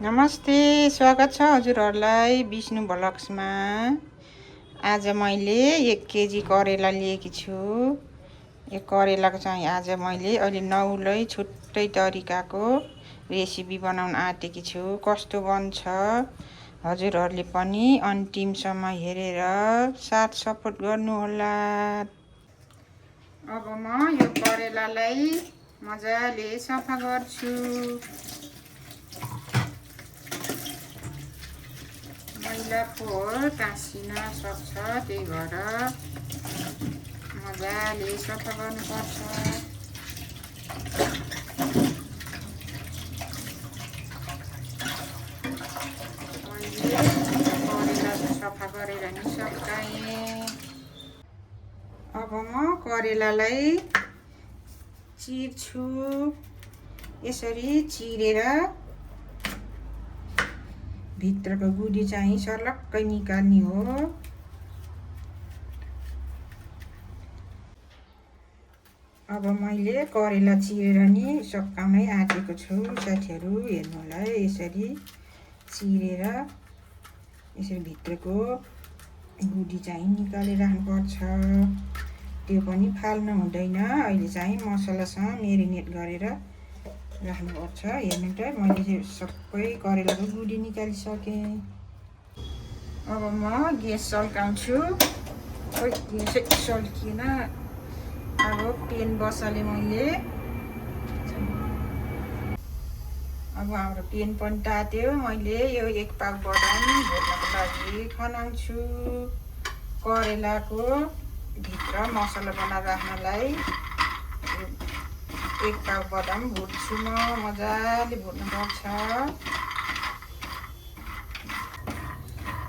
नमस्ते, स्वागत छ हजुरहरूलाई विष्णु भ्लग्समा। आज मैले 1 केजी करेला लिएकी छु। यो करेलाको चाहिँ आज मैले अलि नौलै छुट्टै तरिकाको रेसिपी बनाउन आँटेकी छु। कस्तो बन्छ हजुरहरूले पनि अन्तिमसम्म हेरेर साथ सपोर्ट गर्नुहोला। अब म यो करेलालाई मजाले सफा गर्छु। मैला फोहोर टाँसिन सक्छ, त्यही भएर मजाले सफा गर्नुपर्छ। मैले करेला सफा गरेर नि सकाएँ। अब म करेलालाई चिर्छु। यसरी चिरेर भित्रको गुदी चाहिँ सर्लक्कै निकाल्ने हो। अब मैले करेला चिरेर नि सकाउनै आँटेको छु साथीहरू, हेर्नुहोला। यसरी चिरेर यसरी भित्रको गुदी चाहिँ निकालेर राख्नुपर्छ। त्यो पनि फाल्नु हुँदैन। अहिले चाहिँ मसलासँग मेरिनेट गरेर राख्नुपर्छ। हेर्नु त, मैले सबै करेलाको गुदी निकालिसकेँ। अब म ग्यास सल्काउँछु। ग्यासै सल्किएन। अब पेन बसालेँ मैले। अब हाम्रो पेन पनि तात्यो। मैले यो 1 पाउ बदाम भुट्नको लागि खनाउँछु। करेलाको भित्र मसला बनाएर राख्नलाई 1 पाउ बदाम भुट्छु म। मजाले भुट्नुपर्छ।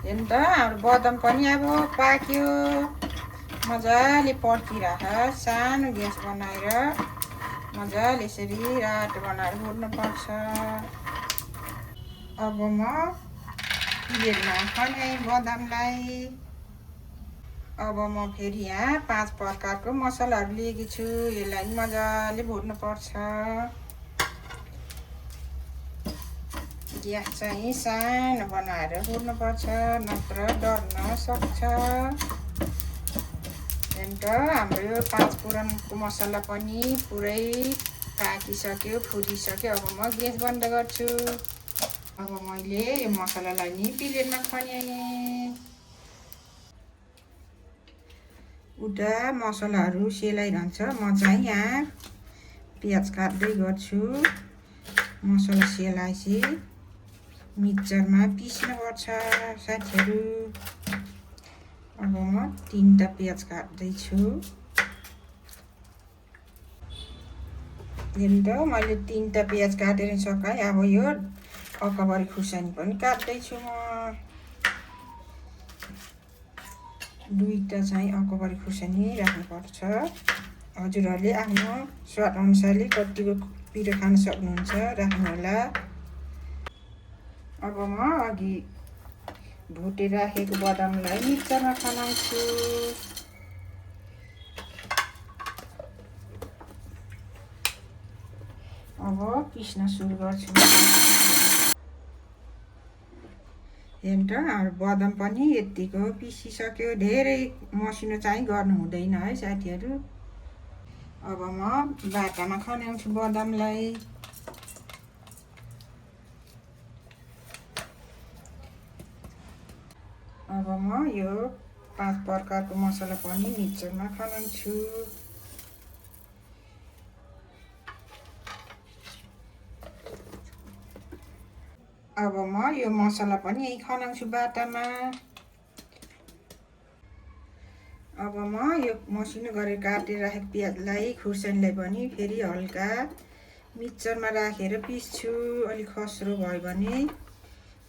हेर्नु त, हाम्रो बदाम पनि अब पाक्यो। मजाले पर्खिराख। सानो ग्यास बनाएर मजाले यसरी रातो बनाएर भुट्नुपर्छ। अब म प्लेटमा खनाएँ बदामलाई। अब म फेरि यहाँ 5 प्रकारको मसलाहरू लिएकी छु। यसलाई मजाले भुट्नुपर्छ। ग्यास चाहिँ सानो बनाएर भुट्नुपर्छ, नत्र डढ्न सक्छ। हेर्नु त, हाम्रो यो 5 पुरानको मसला पनि पुरै पाकिसक्यो, फुलिसक्यो। अब म ग्यास बन्द गर्छु। अब मैले यो मसलालाई नि प्लेटमा खनाएँ। उता मसलाहरू सेलाइरहन्छ। म चाहिँ यहाँ प्याज काट्दै गर्छु। मसला सेलाएपछि मिक्सरमा पिस्नुपर्छ साथीहरू। अब म 3टा प्याज काट्दैछु। हेर्नु त, मैले 3टा प्याज काटेर सकाएँ। अब यो अकबरी खुर्सानी पनि काट्दैछु म। 2टा चाहिँ अकबरी खुर्सानी राख्नुपर्छ। हजुरहरूले आफ्नो स्वाद अनुसारले कतिको पिरो खान सक्नुहुन्छ राख्नुहोला। अब म अघि भुटेर राखेको बदामलाई मिक्सरमा खनाउँछु। अब पिस्न सुरु गर्छु। हेर्नु त, हाम्रो बदाम पनि यतिको पिसिसक्यो। धेरै मसिनो चाहिँ गर्नु हुँदैन है साथीहरू। अब म बाटामा खनाउँछु बदामलाई। अब म यो 5 प्रकारको मसला पनि मिक्सरमा खनाउँछु। अब म यो मसला पनि यही खनाउँछु बाटामा। अब म यो मसिनो गरेर काटेर राखेको प्याजलाई, खुर्सानीलाई पनि फेरि हल्का मिक्सरमा राखेर पिस्छु। अलिक खस्रो भयो भने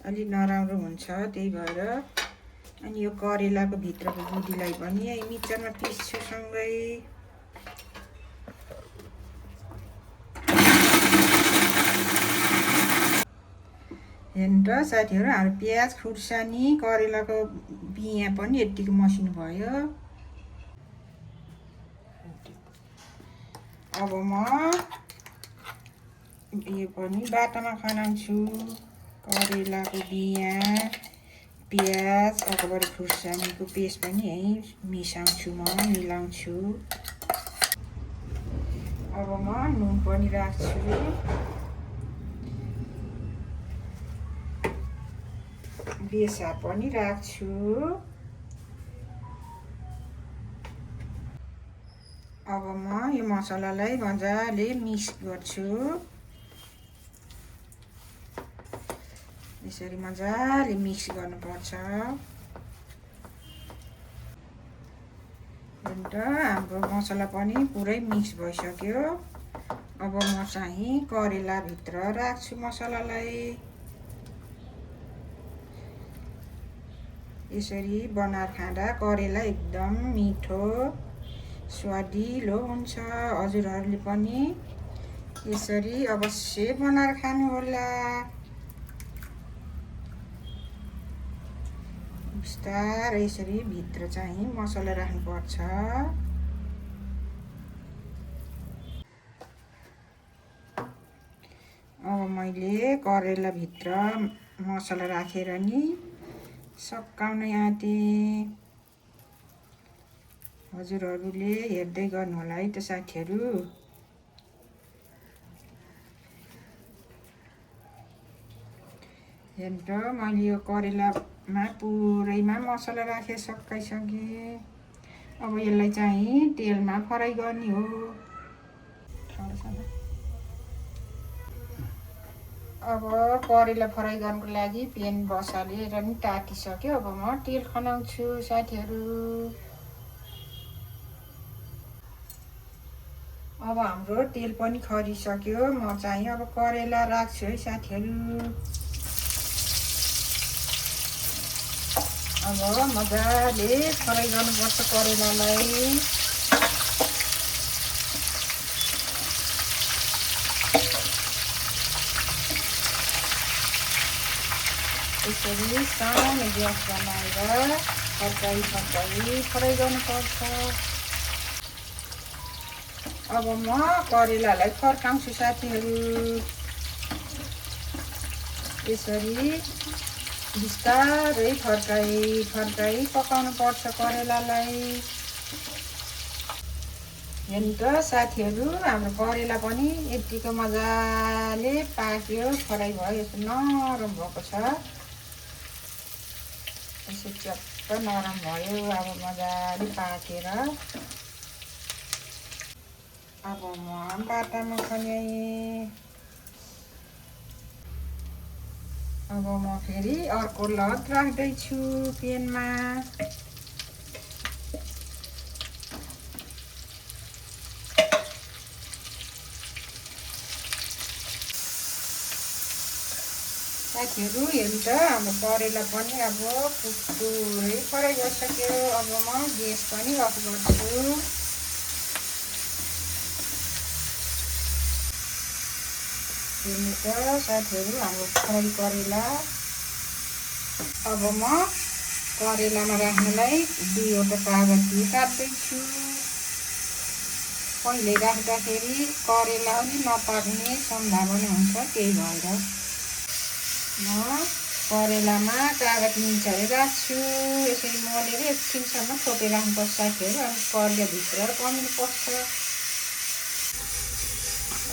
अलि नराम्रो हुन्छ, त्यही भएर। अनि यो करेलाको भित्रको गुदीलाई पनि यही मिक्सरमा पिस्छु सँगै। हेर्नु त साथीहरू, हाम्रो प्याज, खुर्सानी, करेलाको बिया पनि यतिको मसिनो भयो। अब म यो पनि बाटामा खनाउँछु। करेलाको बिया, प्याज, अकबर खुर्सानीको पेस्ट पनि यहीँ मिसाउँछु मिलाउँछु। अब म नुन पनि राख्छु, बेसार पनि राख्छु। अब म यो मसलालाई मजाले मिक्स गर्छु। यसरी मजाले मिक्स गर्नुपर्छ। अन्त हाम्रो मसला पनि पुरै मिक्स भइसक्यो। अब म चाहिँ करेलाभित्र राख्छु मसलालाई। यसरी बनाएर खाँदा करेला एकदम मिठो स्वादिलो हुन्छ। हजुरहरूले पनि यसरी अवश्य बनाएर खानुहोला। बिस्तारै यसरी भित्र चाहिँ मसला राख्नुपर्छ। अब मैले करेलाभित्र मसला राखेर नि सकाउन आँटेँ। हजुरहरूले हेर्दै गर्नुहोला है त साथीहरू। हेर्नु त मैले यो करेलामा पुरैमा मसला राखेर सकाइसकेँ। अब यसलाई चाहिँ तेलमा फ्राई गर्ने हो। अब करेला फ्राई गर्नको लागि पेन बसालेर नि तातिसक्यो। अब म तेल खनाउँछु साथीहरू। अब हाम्रो तेल पनि खरिसक्यो। म चाहिँ अब करेला राख्छु है साथीहरू। अब मजाले फ्राई गर्नुपर्छ करेलालाई। यसरी सानो ग्यास बनाएर फर्काई फ्राई गर्नुपर्छ। अब म करेलालाई फर्काउँछु साथीहरू। यसरी बिस्तारै फर्काई पकाउनु पर्छ करेलालाई। हेर्नु त साथीहरू, हाम्रो करेला पनि यतिको मजाले पाक्यो, फ्राई भयो। यस्तो नरम भएको छ। यसो च्याप्प नरम भयो। अब मजाले पाकेर अब म बाटामा खन्याएँ। अब म फेरि अर्को लत राख्दैछु पेनमा। साथीहरू हेर्नु त हाम्रो करेला पनि अब पुरै फ्राई गरिसक्यो। अब म ग्यास पनि अफ गर्छु। हेर्नु त साथीहरू हाम्रो फ्राई करेला। अब म करेलामा राख्नलाई 2वटा कागती काट्दैछु। पहिले राख्दाखेरि करेला अलि नपाक्ने सम्भावना हुन्छ, त्यही भएर म करेलामा कागज मिचाएर राख्छु। यसरी मोलेर एकछिनसम्म छोपेर राख्नुपर्छ साथीहरू। अनि करेलाभित्र कमिलो पस्छ।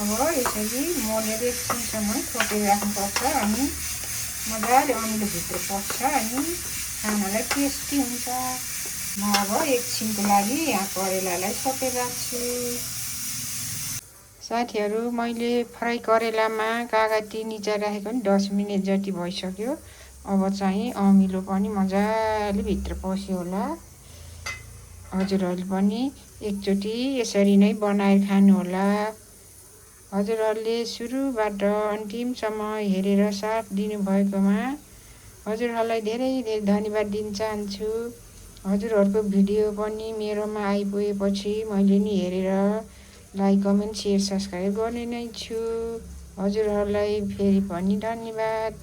अब यसरी मोलेर एकछिनसम्म छोपेर राख्नुपर्छ। अनि मजाले अमिलोभित्र पस्छ। अनि खानालाई टेस्टी हुन्छ। म अब एकछिनको लागि यहाँ करेलालाई छोपेर राख्छु। साथीहरू, मैले फ्राई करेलामा कागती निचाएर राखेको नि 10 मिनट जति भइसक्यो। अब चाहिँ अमिलो पनि मजाले भित्र पस्यो होला। हजुरहरूले पनि एकचोटि यसरी नै बनाएर खानुहोला। हजुरहरूले सुरुबाट अन्तिमसम्म हेरेर साथ दिनुभएकोमा हजुरहरूलाई धेरै धेरै धन्यवाद दिन चाहन्छु। हजुरहरूको भिडियो पनि मेरोमा आइपुगेपछि मैले नि हेरेर लाइक, कमेन्ट, सेयर, सब्सक्राइब गर्ने नै छु। हजुरहरूलाई फेरि पनि धन्यवाद।